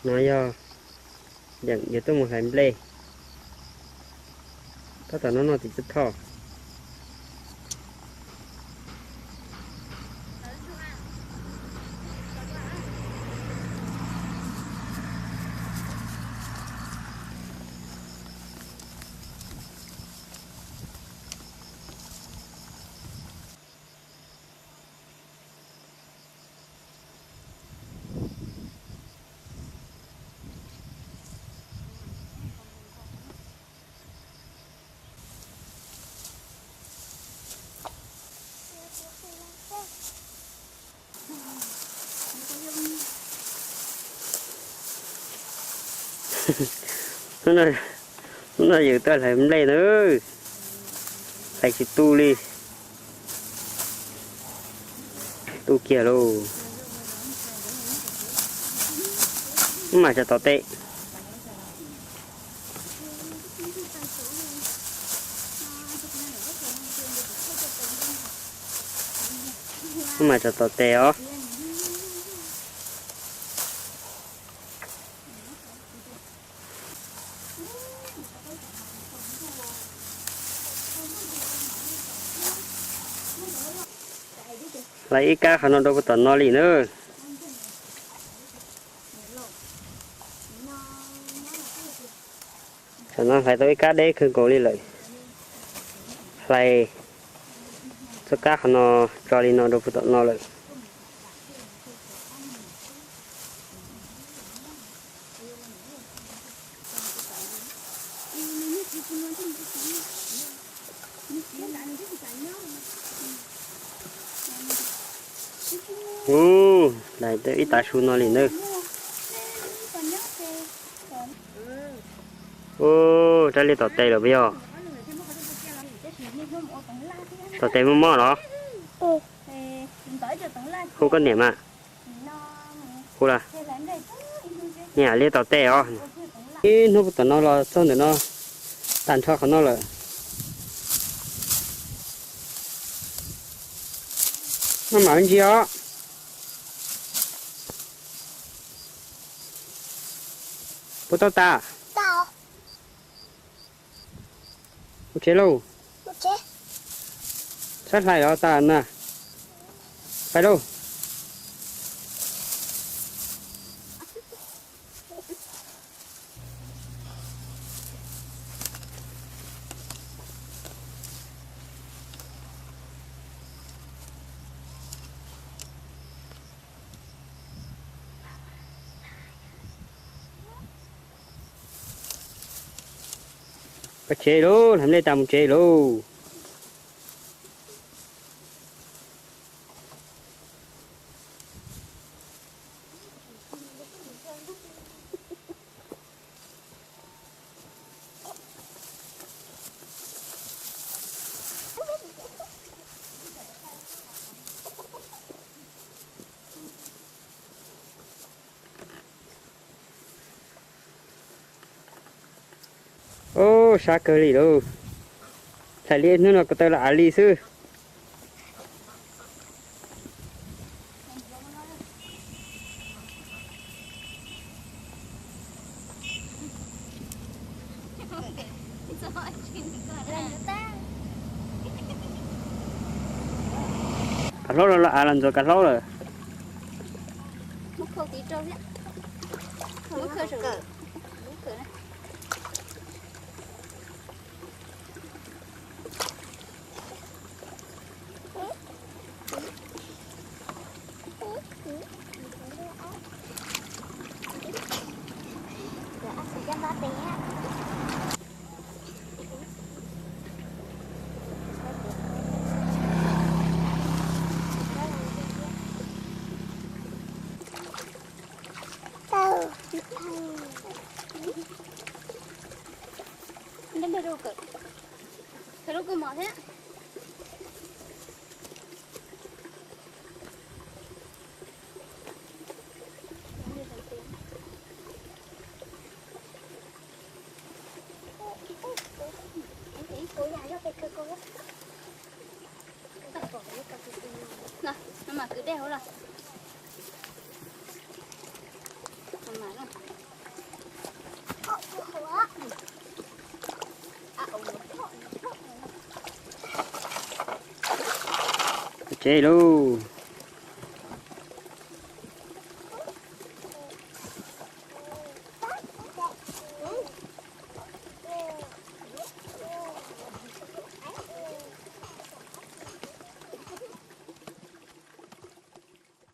No yog yeem yuav tuaj mus hlais nplej. Tab tom noj noj tim txhoj thoj. Hnub no yus tuaj hlais nplej na, hlais tsis tu li. Tu kiag lauj. Maj mam tso tom tes. Maj mam tso tom tes os. Hlais ib kab qhov no rau puag tom no li na. Tam no hlais tau ib kab deb kawg nkaus li lawm. Hlais txoj kab qhov no tso li no rau puag tom no lawm. Ub, hlais tau ib tav su no li na. Ub, rab liaj tom tes lawm puas yog? Tom tes muaj mob los? Hu koj niam mas. Hu la. Niam, liaj tom tes os. Ib hnub tom no los txog ntawm no, tag nrho qhov no lawm. Maj mam ntsia os. Puas tau tas? Mus tsev lauj. Txhob hlais los tas na. Pais lauj. Pais tsev lauj, hlais nplej tas mus tsev lauj. Ub, sab kawg li lauj. Hlais li ib hnub no ko taw los av li xwb. Kav hlaub los, los av los ntxuav kav hlaub lawm. Lub kawg mos thiab. No, no mas kwv dej hauv los. No mas no. Ntej lauj.